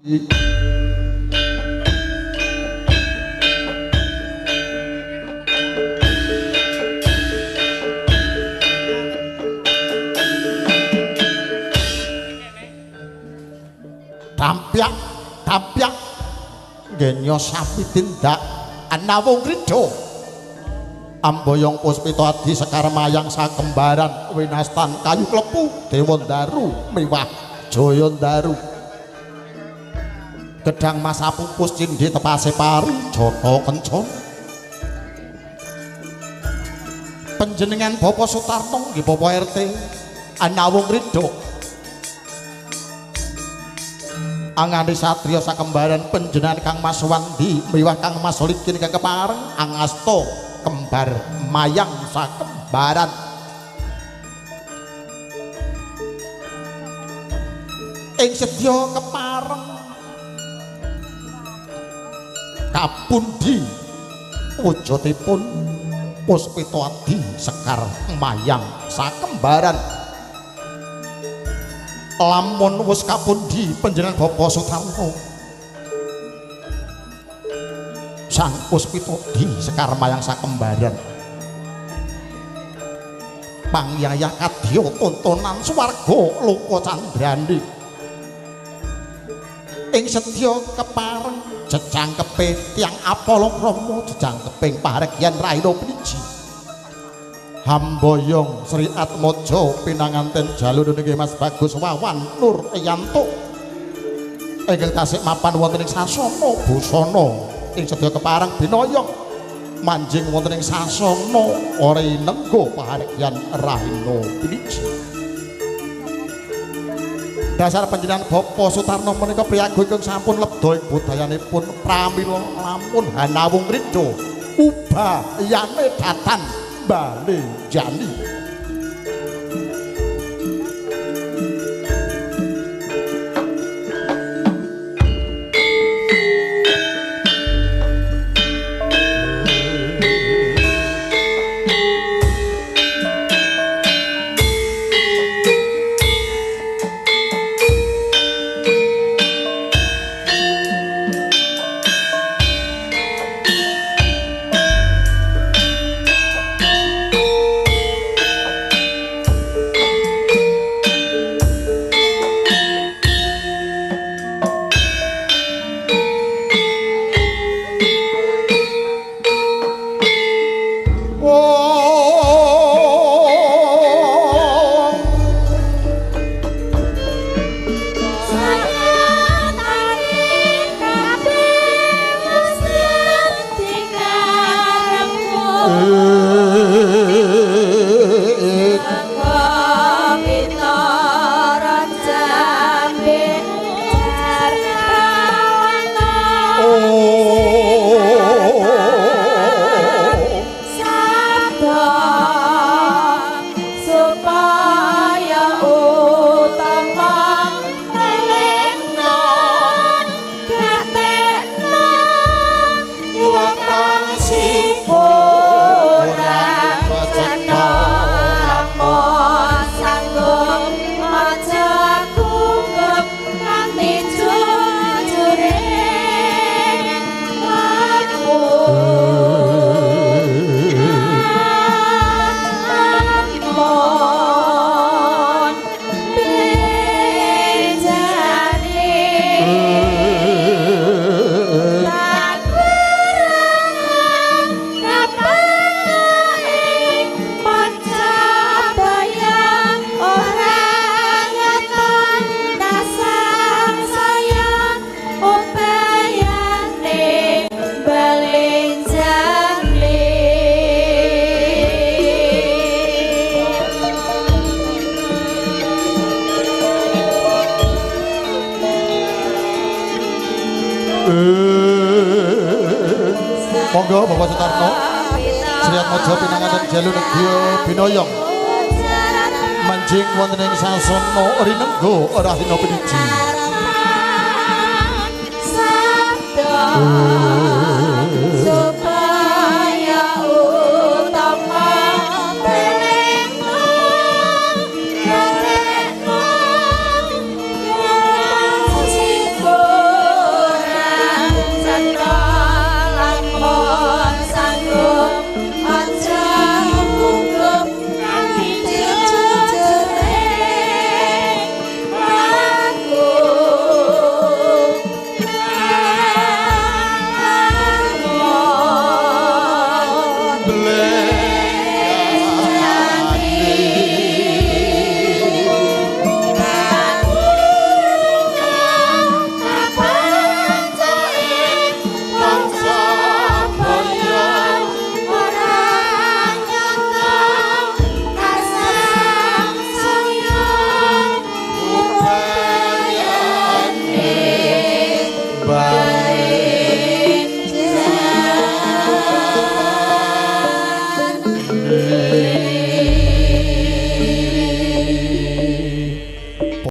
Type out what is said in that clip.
Tampyak, tampyak genyo sapi tindak anawung ridho. Amboyong Puspita Adi Sekar Mayang sakembaran winastan kayu klepu Dewa Ndaru miwah Jaya Ndaru. Gedang masa pupus cindhe tepase pari jata kencana. Panjenengan Bapak Sutarno nggih Bapak RT anawung ridho. Angane satriya sakembaran panjenengan Kang Mas Wandi miwah Kang Mas Solikin ingkang kepareng angasta kembar mayang sakembaran. Ing sedya kepareng kapundi wujudipun Puspita Adi Sekar Mayang sakembaran. Lamun wis kapundi panjenengan Bapak Sutarno Sang Puspita Adi Sekar Mayang sakembaran pangyayah kadya tontonan swarga loka candrane. Ing sedya kepareng jejangkepe tiyang Apala Krama jejangkeping paregyan Rahina Piniji. Hamboyong Sri Atmojo pinanganten jalu niki Mas Bagus Wawan Nur Yanto ingkang tasih mapan wonten ing sasana busana ing sedya kepareng binoyong manjing wonten ing sasana ori nenggo paregyan Rahina Piniji. Dasar panjenengan Bapak Sutarno menika priyaga ingkang sampun lebda ing budayanipun pramila lamun hanawung ridho ubayane datan bale jani. Monggo Bapak Sutarno Sri Atmojo pinanganten jalu negya binoyong manjing wonten ing sasana rinenggo Rahina Piniji.